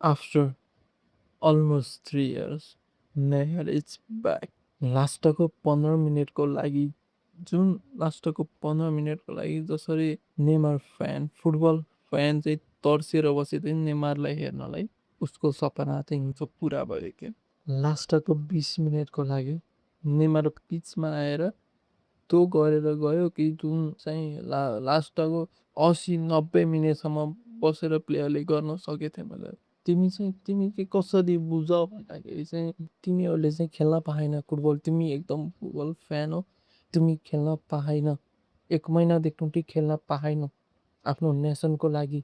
After almost 3 years, Neymar is back. लास्टको 15 मिनेटको लागि लास्टको 15 मिनेटको लागि जसरी नेमार फुटबल फ्यान चाहिँ तर्सेर बसेको नेमारलाई हेर्नलाई उसको सपना चाहिँ पुरा भयो क्या। लास्टको 20 मिनेटको लागि नेमार पिचमा आएर त्यो गरेर गयो कि जुन चाहिँ लास्टको 80-90 मिनेटसम्म बसेर प्लेयरले गर्न सकेको थियो मलाई। तिमी चाहिँ कसरी बुझ भन्दाखेरि चाहिँ तिमीहरूले चाहिँ खेल्न पाएन फुटबल। तिमी एकदम फुटबल फ्यान हो, तिमी खेल्न पाएन, 1 महिनादेखि खेल्न पाएन आफ्नो नेसनको लागि।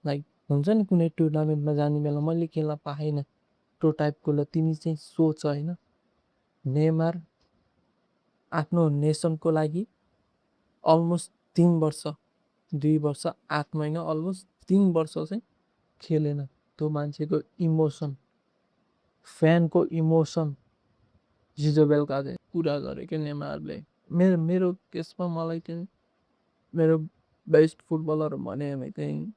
लाइक हुन्छ नि कुनै टुर्नामेन्टमा जाने बेला मैले खेल्न पाएन त्यो टाइपको। तिमी चाहिँ सोच होइन। नेमार आफ्नो नेसनको लागि अलमोस्ट 3 वर्ष, 2 वर्ष 8 महिना, अलमोस्ट 3 वर्ष चाहिँ खेलेन। त्यो मान्छेको इमोसन, फ्यानको इमोसन हिजो बेलुका चाहिँ पुरा गरे क्या नेमारले। मेरो केसमा मलाई चाहिँ मेरो बेस्ट फुटबलर भने चाहिँ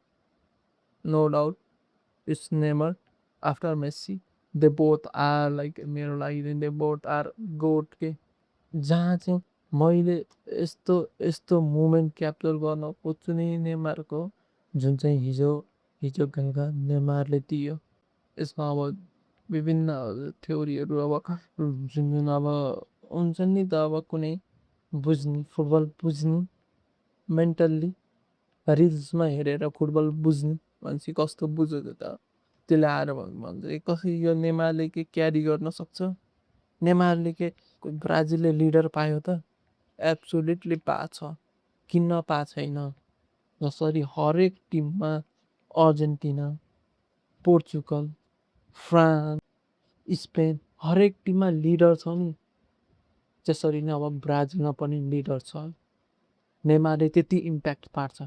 no doubt it's Neymar after Messi. They both are like मेरो लागि दे बोथ आर गोट के। जहाँ चाहिँ मैले यस्तो यस्तो मोमेन्ट क्याप्चर गर्न खोज्छु नि नेमारको, जुन चाहिँ हिजो बेलुका नेमारले दियो। यसमा अब विभिन्न थ्योरीहरू अब जुन अब हुन्छ नि त, अब कुनै बुझ्ने फुटबल बुझ्ने मेन्टल्ली रिल्समा हेरेर फुटबल बुझ्ने मान्छे कस्तो बुझ्छ त त्यसले आएर भन्छ कसरी यो नेमारले के क्यारी गर्न सक्छ। नेमारले के ब्राजिलले लिडर पायो त? एब्सोल्युटली पाएको छ, किन्न पाएको छैन। जसरी हरेक टिममा अर्जेन्टिना, पोर्चुगल, फ्रान्स, स्पेन हरेक टिममा लिडर छ नि, त्यसरी नै अब ब्राजिलमा पनि लिडर छ। नेमारले त्यति इम्प्याक्ट पार्छ।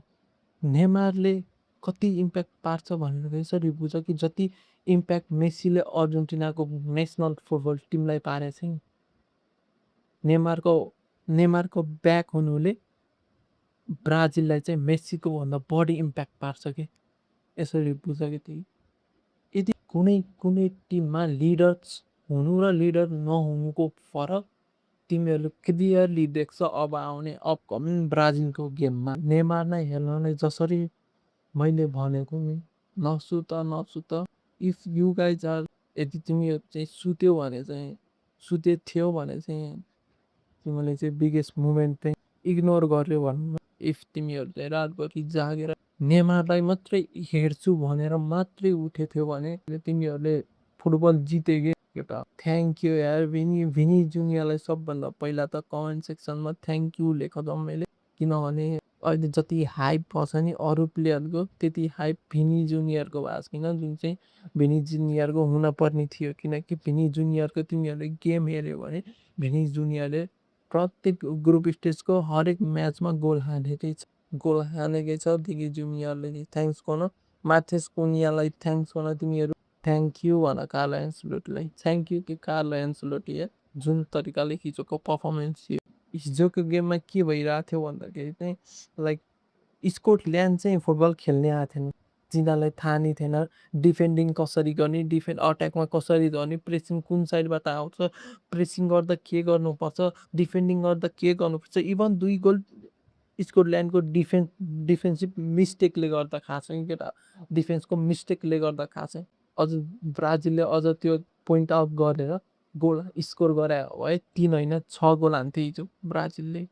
नेमारले कति इम्प्याक्ट पार्छ भनेर यसरी बुझ कि जति इम्प्याक्ट मेसीले अर्जेन्टिनाको नेसनल फुटबल टिमलाई पारेको छ नि, नेमारको ब्याक हुनुले ब्राजिललाई चाहिँ मेसीको भन्दा बढी इम्प्याक्ट पार्छ कि। यसरी बुझ कि यदि कुनै टिममा लिडर्स हुनु र लिडर नहुनुको फरक तिमीहरूले क्लियरली देख्छ अब आउने अपकमिङ ब्राजिलको गेममा। नेमार नै हेर्नलाई जसरी मैले भनेको नि, नसुत। इफ यु गाइज आर, यदि तिमीहरू चाहिँ सुते थियो भने चाहिँ तिमीले चाहिँ बिगेस्ट मुभमेन्ट चाहिँ इग्नोर गर्यो भनौँ न। इफ तिमीहरू चाहिँ रातभरि जागेर नेमारलाई मात्रै हेर्छु भनेर मात्रै उठेको थियो भने तिमीहरूले फुटबल जिते के। थ्याङ्क यू यार भिनी जुनियरलाई सबभन्दा पहिला त कमेन्ट सेक्सनमा थ्याङ्क यू लेख्छौँ मैले। किनभने अहिले जति हाइप पर्छ नि अरू प्लेयरको त्यति हाइप भिनी जुनियरको भएको छैन, जुन चाहिँ भिनी जुनियरको हुनपर्ने थियो। किनकि भिनी जुनियरको तिमीहरूले गेम हेऱ्यो भने भिनी जुनियरले प्रत्येक ग्रुप स्टेजको हरेक म्याचमा गोल हानेकै छ। भिनी जुनियरले थ्याङ्क्स गर्न, माथेस कुनियालाई थ्याङ्क्स गर्न तिमीहरू थ्याङ्क यू भन कार्लो एन्चेलोटीलाई। थ्याङ्क यू कि कार्लो एन्चेलोटी जुन तरिकाले हिजोको पर्फर्मेन्स थियो। हिजोको गेममा के भइरहेको थियो भन्दाखेरि चाहिँ लाइक स्कटल्यान्ड चाहिँ फुटबल खेल्ने आएको थिएन। तिनीहरूलाई थाहा नै थिएन डिफेन्डिङ कसरी गर्ने, अट्याकमा कसरी गर्ने, प्रेसिङ कुन साइडबाट आउँछ, प्रेसिङ गर्दा के गर्नुपर्छ, डिफेन्डिङ गर्दा के गर्नुपर्छ। इभन 2 गोल स्कटल्यान्डको डिफेन्सिभ मिस्टेकले गर्दा खाछ कि केटा, डिफेन्सको मिस्टेकले गर्दा खाछ। अझ ब्राजिलले अझ त्यो पोइन्ट आउट गरेर गोल स्कोर गरे भए 3 होइन 6 गोल हान्थ्यो हिजो ब्राजिलले।